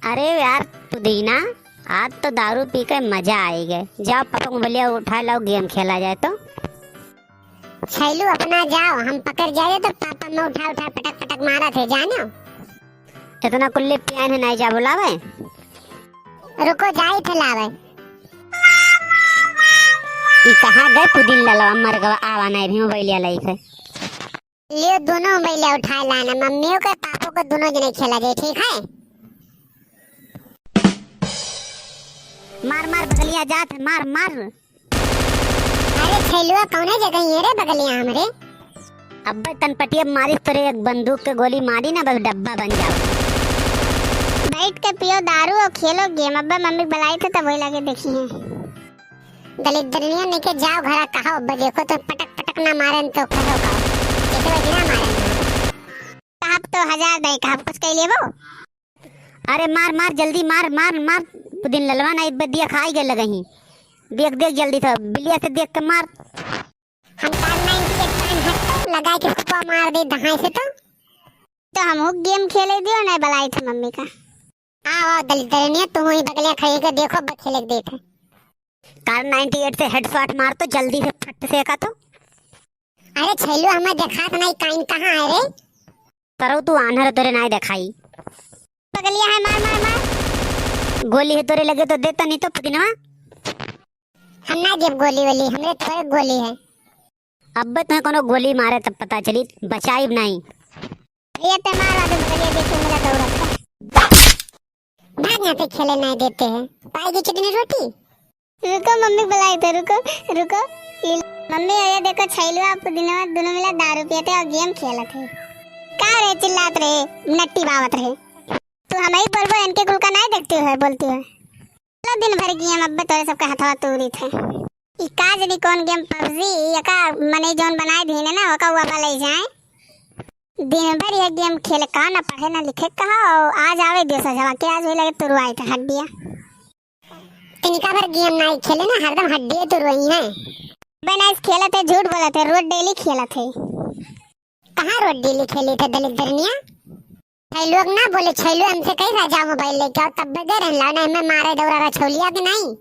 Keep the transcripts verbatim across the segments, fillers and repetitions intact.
अरे यार पुदीना, आज तो दारू पी के मजा आई गए। जाओ पापा मोबाइलिया उठा लाओ, game खेला जाए तो। छैलू अपना जाओ, हम पकड़ जाए तो पापा में उठा उठा पटक पटक मारत है, जानो। इतना कुल्ले पियान है, नहीं जा बुलावे। रुको, जाई थे लावे। ई कहाँ गए पुदीन ललवा मर गवा, आवा नहीं भी मोबाइलिया लाई के। लियो दोनों मोबाइलिया उठाए लाना, मम्मियों के पापा को दोनों जने खेला जाए, ठीक है? मार मार बगलिया जात है, मार मार। अरे छैलुआ, कौने जगह है रे बगलिया हमरे? अब्बे तन पटिया मारिस तोरे, एक बंदूक के गोली मारी ना, बस डब्बा बन जाओ। बैठ के पियो दारू और खेलो game। अब्बे मम्मी बुलाई थे तब वही लगे देखी है। दलिद्रनिया लेके जाओ घरा, कहो अब्बे देखो तो पटक पटक ना मारन तो कहो कहो। ये तो इतना मारन ना। कहब तो हजार दे, कहब कुछ कह लेबो। अरे मार मार जल्दी मार मार मार। पुदीन ललवा ना इब्बे दिया खाई गए लगही। देख देख जल्दी था बिलिया से देख के मार। हम कार नाइंटी एट पान हट लगा के सुपा मार दे दहाई से तो। तो हम game खेले दियो ना बुलाई थे मम्मी का। आओ आओ दलिद्रनिया, तुम ही बगलिया खड़ी के देखो अब्बे खेले के देख। कार नाइंटी एट से headshot मार तो जल्दी से फट से का तो। अरे छैलू, हमें देखात नहीं काइन कहाँ है रे? तरौ तू आन्हर तोरे नाय देखाई। पगलिया है, मार, मार, मार। गोली है तोरे लगे तो देता नहीं तो पुदीनवा। हम ना देब गोली वोली, हमरे थोड़े गोली है। अब्बे तुम्हें कोनो गोली मारे तब पता चली, बचाई नहीं। भैया ते मार आदमी पगलिया देखे मेरा दौड़त है। भाग यहाँ से, खेले नहीं देते हैं। पाएगी चटनी रोटी? रुको, मम्मी बुलाई थे, रुको, रुको। ई मम्मी, ये देखो, छैलुआ, पुदीनवा दोनों मिला दारू पियत है और game खेलत है। का रे चिल्लात रहे, नट्टी बावत रहे? तू हम ही बोलबो, इनके कुल का नहीं देखती है, बोलती है। चलो दिन भर game, अब्बे तोरे सबका हथवा तूरी थे। ई का जनी कौन game, PUBG, या का मने जौन बनाए दीने ना, ओका वबा ले जाए। दिन भर ये game खेले, का ना पढ़े ना लिखे, कहा आज आवे दियो सजवा के, आज वही लगे तुरवाई थे हड्डिया। तिनका भर game नाई खेले ना, हरदम हड्डिये तुरवई है। बे nice खेलत है, झूठ बोलत है, रोज daily खेलत है। कहाँ रोज daily खेली थे दलिद्रनिया? छैलुआ ना बोले, छैलुआ हमसे कही रहा जाओ mobile लेके आओ, तब बजे रहन लाओ, नहीं मैं मारे दौरा रछौलिया के नहीं।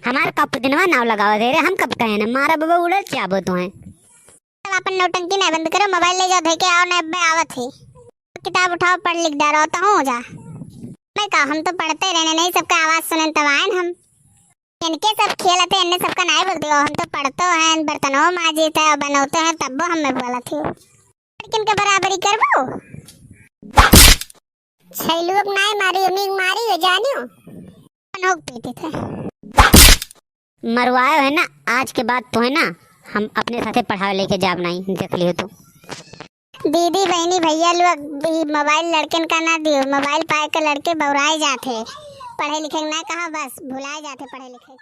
हमार का पुदीनवा नाव लगावा दे रे, हम कब कहे ना मारा बाबा उड़ल चाबो तो है। अब अपन नौटंकी नहीं बंद करो, mobile ले जाओ, धोके आओ ना, अब्बे आवत है। किताब उठाओ, पढ़ लिख डारो, तो हो जा। मैं का, हम तो पढ़ते रहने नहीं, सबका आवाज सुने तब आए न हम। इनके सब खेलत है, इनने सबका नाई बोलते हो, हम तो पढ़ते हैं, बर्तनों माजित है, बनौते हैं, तब वो हमें बोलत है। लेकिन के बराबरी करबो? छैलुआ के नाई मारी, उमी के मारी हो जानियो। नोक पीटी थे। मरवायो है ना, आज के बाद तो है ना, हम अपने साथे पढ़ावे लेके जाब नाई, देख लियो तू। दीदी, बहनी, भैया लोग, ई mobile लड़कन का ना दियो, mobile पाए के लड़के बौराए जात है, पढ़े लिखे के ना कहा, बस भुलाए जात है पढ़े लिखे।